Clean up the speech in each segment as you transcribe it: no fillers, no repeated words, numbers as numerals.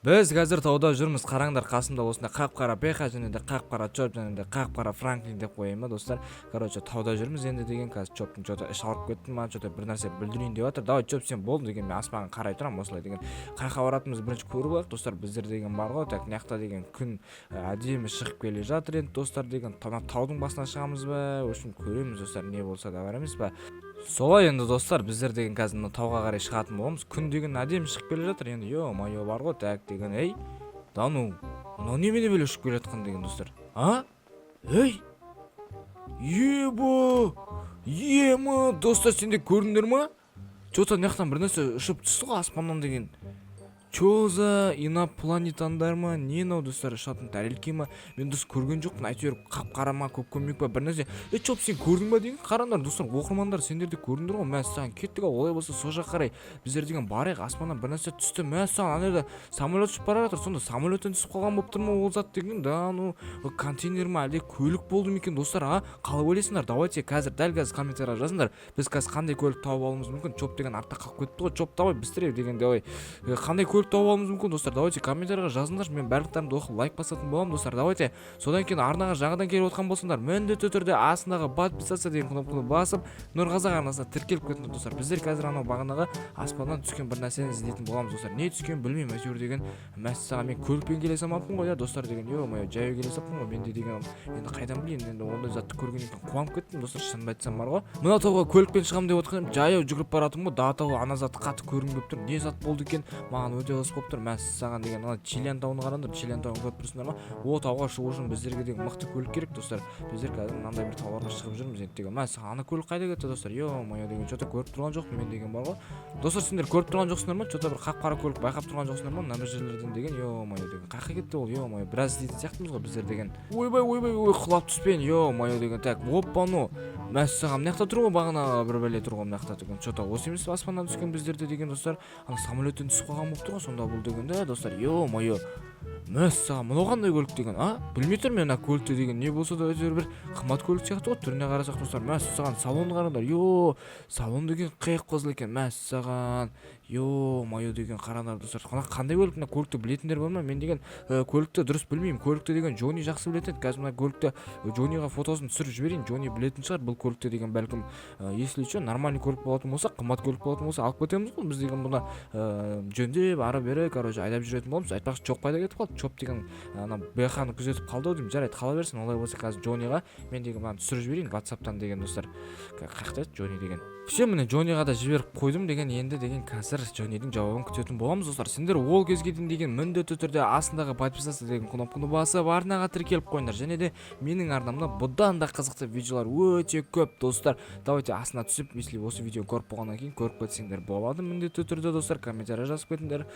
Біз қазір тауда жүрміз. Қараңдар, қасымда осындай қап қара Беха және де қап қара Чоп және де қап қара Франклин деп қояйын ба, достар? Короче, тауда жүрміз енді деген. Қазір Чоптың че то іші ауырып кетті ма, че то бір нәрсе бүлдірейін деп жатыр. Давай, Чоп, сен бол деген, мен аспанға қарай тұрамын осылай деген. Қай жаққа баратынымызды бірінші көріп алайық, достар. Біздер деген бар ғой. Так, мына жақта деген күн әдемі шығып келе жатыр енді, достар, деген. Ана таудың басына шығамыз ба? В общем, көреміз, достар, не болса да бар емес па? Солай енді, достар, біздер деген қазір мына тауға қарай шығатын боламыз. Күн деген әдемі шығып келе жатыр енді, е мое, бар ғой. Так деген, ей, да ну, мынау немене бәле ұшып келе жатқан деген, достар, а? Ей, еба, ема, достар, сендер көрдіңдер ма? Че то мына жақтан бір нәрсе ұшып түсті ғой аспаннан деген. Че за инопланетяндар ма, не мынау, достар? Ұшатын тәрелке ма? Мен дұрыс көрген жоқпын, әйтеуір қап қара ма, көк көмек па, бір нәрсе. Е, Чоп, сен көрдің ба деген? Қараңдар, достар, оқырмандар, сендер де көрдіңдер ғой. Мәссаған, кеттік ау олай болса, сол жаққа қарай біздер деген барайық. Аспаннан бір нәрсе түсті. Мәссаған, ана жерде самолет ұшып бара жатыр. Сонда самолеттен түсіп қалған болып тұр ма ол зат деген? Да ну, контейнер ма, әлде көлік болды ма екен, достар, а? Қалай ойлайсыңдар? Давайте қазір, дәл қазір комментарийға жазыңдар, біз қазір қандай көлік тауып алуымыз мүмкін? Чоп деген артта қалып кетті ғой. Чоп, давай быстрее деген, давай. Қандай көлік тауып алуымыз мүмкін, достар? Давайте комментарийға жазыңдаршы, мен барлықтарыңды оқып, лайк басатын боламын, достар. Давайте. Содан кейін арнаға жаңадан келіп отқан болсаңдар, міндетті түрде астындағы «Подписаться» деген кнопканы басып, Нұрқазақ арнасына тіркеліп кетіңдер, достар. Біздер қазір анау бағанағы аспаннан түскен бір нәрсені іздейтін боламыз, достар. Не түскенін білмеймін, әйтеуір деген. Мәссаған, мен көлікпен келе салмаппын ғой, иә, достар, деген. Е мое, жаяу келе салыппын ғой мен де деген. Енді қайдан білейін енді ондай затты? Көргеннен кейін қуанып кеттім, достар, шынымды айтсам бар ғой. Мына тауға көлікпен шығамын деп отқан едім, жаяу жүгіріп баратырмын ғой. До того ана затты қатты көргім келіп тұр. Не зат болды екен? Маған өте қызық болып тұр. Мәссаған деген, ана Чилиан тауын қараңдар. Чилиан тауын көріп тұрсыңдар ма? О тауға шығу үшін біздерге деген мықты көлік керек, достар. Біздер қазір мынандай бір тауларға шығып жүрміз енді деген. Мәссаған, ана көлік қайда кетті, достар? Е мое деген, че то көріп тұрған жоқпын мен деген бар ғой. Достар, сендер көріп тұрған жоқсыңдар ма? Че то бір қап қара көлік байқап тұрған жоқсыңдар ма мына бір жерлерден деген? Е мое деген, қай жаққа кетті ол? Е мое, біраз іздейтін сияқтымыз ғой біздер деген. Ойбай, ойбай, ой, құлап түспейін. Е мое деген. Так, опа, ну, мәссаған, мына жақта тұр ғой бағанағы бір бәле тұр ғой мына жақта деген. Че то осы емес пе аспаннан түскен біздерде деген, достар? Ана самолеттен түсіп қалған болып тұр ғой сонда бұл деген да, достар. Е мое, мәссаған, мынау қандай көлік деген, а? Білмей тұрмын мен мына көлікті деген. Не болса да, әйтеуір бір қымбат көлік сияқты ғой түріне қарасақ, достар. Мәссаған, салонды қараңдар. Е, салон деген қиық қызыл екен. Мәссаған, е мое деген, қараңдар, достар. Мына қандай көлік? Мына көлікті білетіндер бар ма? Мен деген көлікті дұрыс білмеймін. Көлікті деген Джонни жақсы білетін еді. Қазір мына көлікті Джонниға фотосын түсіріп жіберейін. Джонни білетін шығар бұл көлікті деген, бәлкім. Если че, нормальный көлік болатын болса, қымбат көлік болатын болса, алып кетеміз ғой біз деген бұны, жөндеп, ары бері, короче, айдап жүретін боламыз. Айтпақшы, Чоп қайда кетіп қалды? Чоп деген ана Бханы күзетіп қалды ау деймін. Жарайды, қала берсін олай болса. Қазір Джонниға мен деген мынаны түсіріп жіберейін Ватсаптан деген, достар. Қай жақта еді Джонни деген? Все, міне, Джонниға да жіберіп қойдым деген. Енді деген қазір Джоннидің жауабын күтетін боламыз, достар. Сендер ол кезге дейін деген міндетті түрде астындағы «Подписаться» деген кнопканы басып, арнаға тіркеліп қойыңдар. Және де менің арнамда бұдан да қызықты видеолар өте көп, достар. Давайте астына түсіп, если осы видеоны көріп болғаннан кейін көріп кетсеңдер болады міндетті түрде, достар. Комментарий жазып кетіңдер.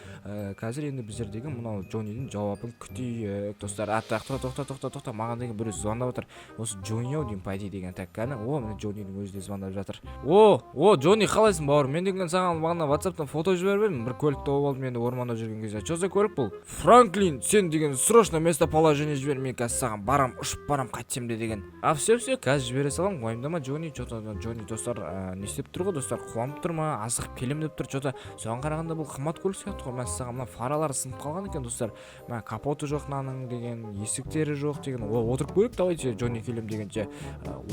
Қазір енді біздер деген мынау Джоннидің жауабын күтейік, достар. А, так, тоқта, тоқта, тоқта, тоқта, маған деген біреу звондап жатыр. Осы Джонни ау деймін, по идее, деген. Так, кәні, о, міне, Джоннидің өзі де звондап жатыр. О, о, Джонни, қалайсың, бауырым? Мен деген саған бағана Ватсаптан фото жіберіп едім. Бір көлік тауып алдым енді орманда жүрген кезде. Че за көлік бұл? Франклин, сен деген срочно местоположение жібер, мен қазір саған барам, ұшып барам қайтсем де деген. А, все, все, қазір жібере саламын, уайымдама, Джонни. Че то Джонни, достар, не істеп тұр ғой, достар? Қуанып тұр ма, асығып келемін деп тұр. Че то соған қарағанда бұл қымбат көлік сияқты ғой. Мәссаған, мына фаралары сынып қалған екен, достар. Мә, капоты жоқ мынаның деген, есіктері жоқ деген. О, отырып көрейік, давайте, Джонни келем дегенше.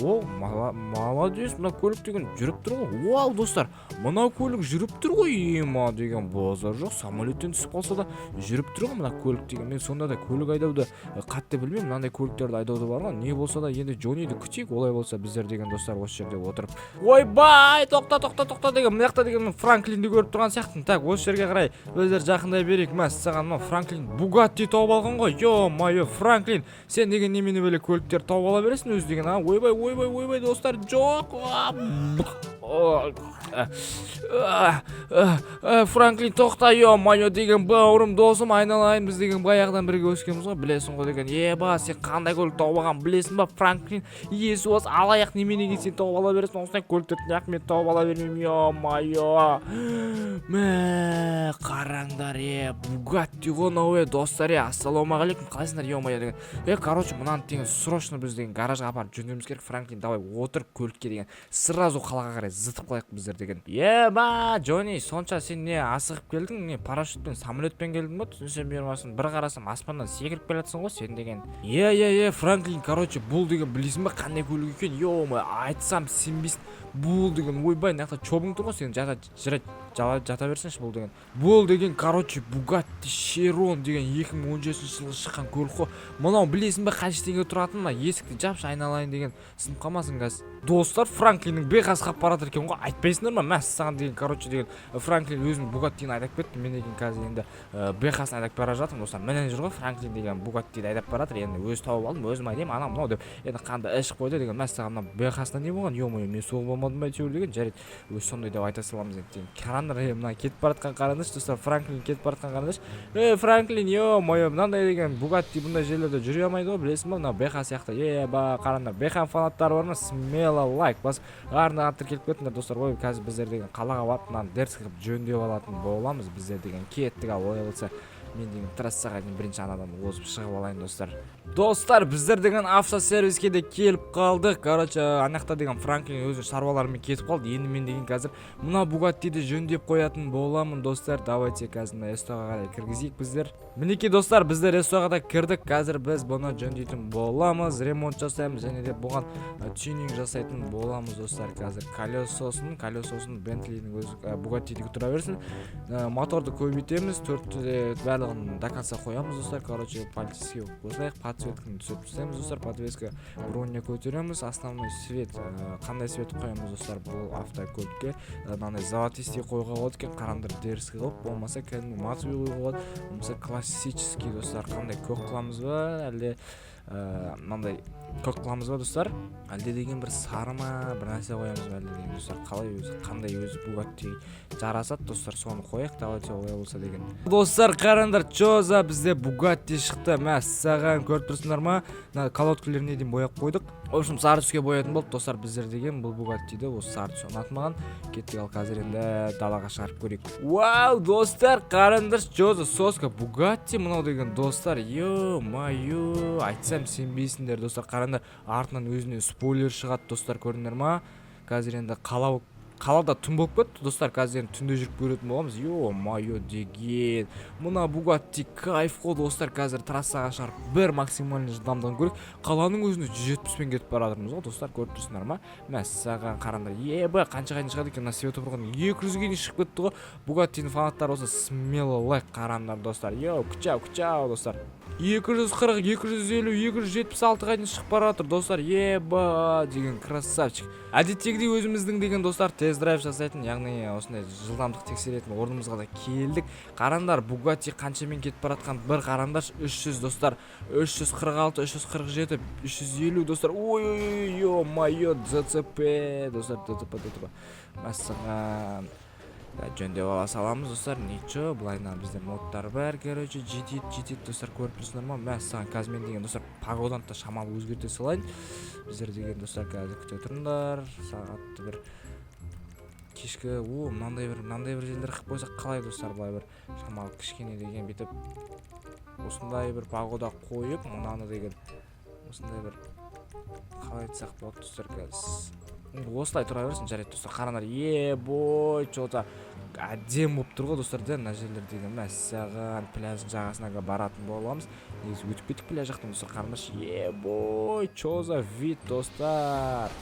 О, молодец, мына көлік деген жүріп тұр ғой. Вау, достар, мына көлік жүріп тұр ғой. Ема деген, базар жоқ, самолеттен түсіп қалса да жүріп тұр ғой мына көлік деген. Мен сонда да көлік айдауды қатты білмеймін, мынандай көліктерді айдауды бар ғой. Не болса да, енді Джонниді күтейік олай болса біздер деген, достар, осы жерде отырып. Ойбай, тоқта, тоқта, тоқта деген, мына жақта деген мен Франклинді көріп тұрған сияқтымын. Так, осы жерге қарай біздер жақындай берейік. Мәссаған, мынау Франклин Бугатти тауып алған ғой. Е мое, Франклин, сен деген немене бөлек көліктер тауып ала бересің өзі деген, а? Ойбай, ойбай, ойбай, достар, жоқ. О, а, а, а, Франклин, тоқта, е мое деген, бауырым, досым, айналайын, біз деген баяғыдан бірге өскенбіз ғой, білесің ғой деген. Еба, сен қандай көлік тауып алғанын білесің ба, Франклин? Иесі осы алаяқ неменеге сен тауып ала бересің осындай көліктерді, неғып мен тауып ала бермеймін? Е мое, мә, қараңдар, е, Бугатти ғой мынау. Е, достар, е, ассалаумағалейкум, қалайсыңдар? Е мое деген, е, короче, мынаны деген срочно біз деген гаражға апарып жөндеуіміз керек. Франклин, давай, отыр көлікке деген, сразу қалаға қарай зытып қалайық біздер деген. Еба, Джонни, сонша Сонша сен не асығып келдің, не парашютпен, самолетпен келдің ба, түсінсем бұйырмасын? Бір қарасам, аспаннан секіріп келе жатсың ғой сен деген. Иә, Франклин, короче, бұл деген, білесің ба, қандай көлік екен? Е, айтсам, сенбейсің. Бұл деген, ойбай, мына жақта чобың тұр ғой сен, жата, жарайды, жата берсеңші. Бұл деген, короче, Бугатти Шейрон деген 2017 жылы шыққан көлік қой мынау. Білесің ба, қанша теңге тұратынын? Мына есікті жапшы, айналайын деген, сынып қалмасын қазір. Достар, Франклиннің бэхасы қалып бара жатыр екен ғой, айтпайсыңдар ма? Мәссаған деген, короче деген, Франклин өзінің Бугаттиін айдап кетті. Мен деген қазір енді бэхасын айдап бара жатырмын, достар. Міне, жүр ғой Франклин деген, Бугаттиді айдап бара жатыр. Енді өзі тауып алдым, өзім айдаймын, анау мынау деп енді қанды ішіп қойды деген. Мәссаған, мына бэхасына не болған? Е мое, мен соғып алмадым ба әйтеуір деген. Жарайды, өзі сондай деп айта саламыз енді деген. Қараңдар, е, мына кетіп бара жатқан, қараңдаршы, достар, Франклин кетіп бара жатқан, қараңдаршы. Ей, Франклин, е мое, мынандай деген Бугатти бұндай жерлерде жүре алмайды ғой, білесің ба, мына бэха сияқты. Е, ба, қараңдар, бэханың фанаттары бар ма? Смело лайк басып, арнаға тіркеліп кетіңдер, достар. Ой, қазір біздер деген қалаға барып, мынаны дерзкий қылып жөндеп алатын боламыз біздер деген. Кеттік. Ал олай болса, мен деген трассаға дейін бірінші анадан озып шығып алайын, достар. Достар, біздер деген автосервиске де келіп қалдық. Короче, ана жақта деген Франклин өзінің шаруаларымен кетіп қалды. Енді мен деген қазір мына Бугаттиді жөндеп қоятын боламын, достар. Давайте қазір мына СТО-ға қарай кіргізейік біздер. Мінекей, достар, біздер СТО-ға да кірдік. Қазір біз бұны жөндейтін боламыз, ремонт жасаймыз және де бұған тюнинг жасайтын боламыз, достар. Қазір колесосын Бентлидің өзі, Бугаттидікі тұра берсін. Моторды көбейтеміз, төртті де барлығын до конца қоямыз, достар. Короче, полицейский қосайық, подсветканы түсіріп тастаймыз, достар, подвеска, броня көтереміз. Основной свет, қандай свет қоямыз, достар, бұл автокөлікке? Мынандай золотистый қоюға болады екен, қараңдар, дерзкий қылып. Болмаса кәдімгі матовый қоюға болады, болмаса классический, достар. Қандай, көк қыламыз ба, әлде мынандай көк қыламыз ба, достар, әлде деген бір сары ма, бір нәрсе қоямыз ба әлде деген, достар? Қалай өзі, қандай өзі Бугатти жарасады, достар, соны қояйық. Давайте олай болса деген. Достар, қараңдар, чё за, бізде Бугатти шықты, мәссаған, көріп тұрсыңдар ма? Мына колодкалеріне дейін бояп қойдық. В общем, сары түске боятын болды, достар, біздер деген бұл Бугаттиді. Осы сары түс ұнады маған. Кеттік. Ал қазір енді далаға шығарып көрейік. Вау, достар, қараңдаршы, чё за соска Бугатти мынау деген, достар? Е мое, айтсам, сенбейсіңдер, достар. Қараңдар, артынан өзіне спойлер шығады, достар, көрдіңдер ма? Қазір енді қалада түн болып кетті, достар. Қазір енді түнде жүріп көретін боламыз. Е мое деген, мына Бугатти кайф қой, достар. Қазір трассаға шығарып, бір максимальный жылдамдығын көрейік. Қаланың өзінде 170-пен кетіп бара жатырмыз ғой, достар, көріп тұрсыңдар ма? Мәссаған, қараңдар, ебі, қаншаға дейін шығады екен мына светофорға? 200-ге дейін шығып кетті ғой. Бугаттидің фанаттары болса, смело лайк. Қараңдар, достар, йоу, кчау, кчау, достар. 240, 250, 276-ға дейін шығып бара жатыр, достар. Еба деген, красавчик. Әдеттегідей өзіміздің деген, достар, тест драйв жасайтын, яғни осындай жылдамдық тексеретін орнымызға да келдік. Қараңдар, Бугатти қаншамен кетіп бара жатқан, бір қараңдаршы. 300, достар, 346, 347, 350, достар. Ой, ой, ой, мое, ДЦП, достар, ДТП, ДТП, мәссаған. Жөндеп ала саламыз, достар, ничего. Былайынан бізде модтар бар, короче, жетеді, жетеді, достар, көріп тұрсыңдар ма? Мәссаған, қазір мен деген, достар, погоданы да шамалы өзгерте салайын біздер деген, достар. Қазір күте тұрыңдар, сағатты бір кешкі, о, мынандай бір жерлер қылып қойсақ қалай, достар? Былай бір шамалы кішкене деген, бүйтіп осындай бір погода қойып, мынаны деген осындай бір, қалай айтсақ болады, достар? Қазір осылай тұра берсін, жарайды, достар. Қараңдар, ебой, че то әдемі болып тұр ғой, достар, да, мына жерлер деген. Мәссаған, пляждың жағасына баратын боламыз. Негізі өтіп кеттік пляж жақтан, достар. Қараңдаршы, ебой, че за вид, достар?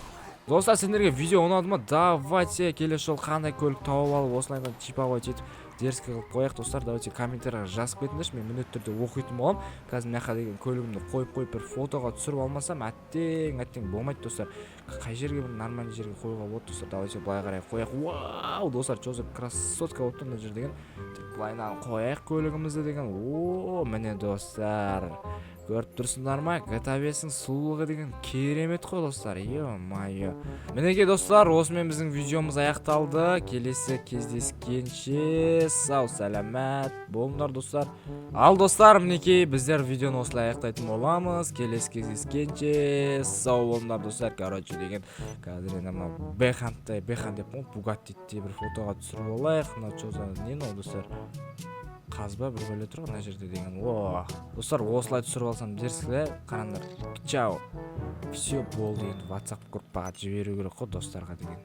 Достар, сендерге видео ұнады ма? Давайте келесі жолы қандай көлік тауып алып, осылайдан типовать етіп, дерзкий қылып қояйық, достар? Давайте комментарийға жазып кетіңдерші, мен міндетті түрде оқитын боламын. Қазір мына жаққа деген көлігімді қойып қойып, бір фотоға түсіріп алмасам, әттең, әттең, болмайды, достар. Қай жерге, бір нормальный жерге қоюға болады, достар? Давайте былай қарай қояйық. Вау, достар, че за красотка болып тұр мына жер деген. Былайынан қояйық көлігімізді деген. О, міне, достар, көріп тұрсыңдар ма? GTA 5-ің сұлулығы деген керемет қой, достар, е мое. Мінекей, достар, осымен біздің видеомыз аяқталды. Келесі кездескенше сау сәлемет болыңдар, достар. Ал, достар, мінекей, біздер видеоны осылай аяқтайтын боламыз. Келесі кездескенше сау болыңдар, достар. Короче деген, қазір енді мынау бэханттай, бэхан деп қой, Бугаттиді бір фотоға түсіріп алайық. Мынау че за не мынау, достар? Қазба бір бәле тұр ғой мына жерде деген. О, достар, осылай түсіріп алсам, дерзкий да, қараңдар. Чао, все, болды. Енді WhatsApp группаға жіберу керек қой достарға деген.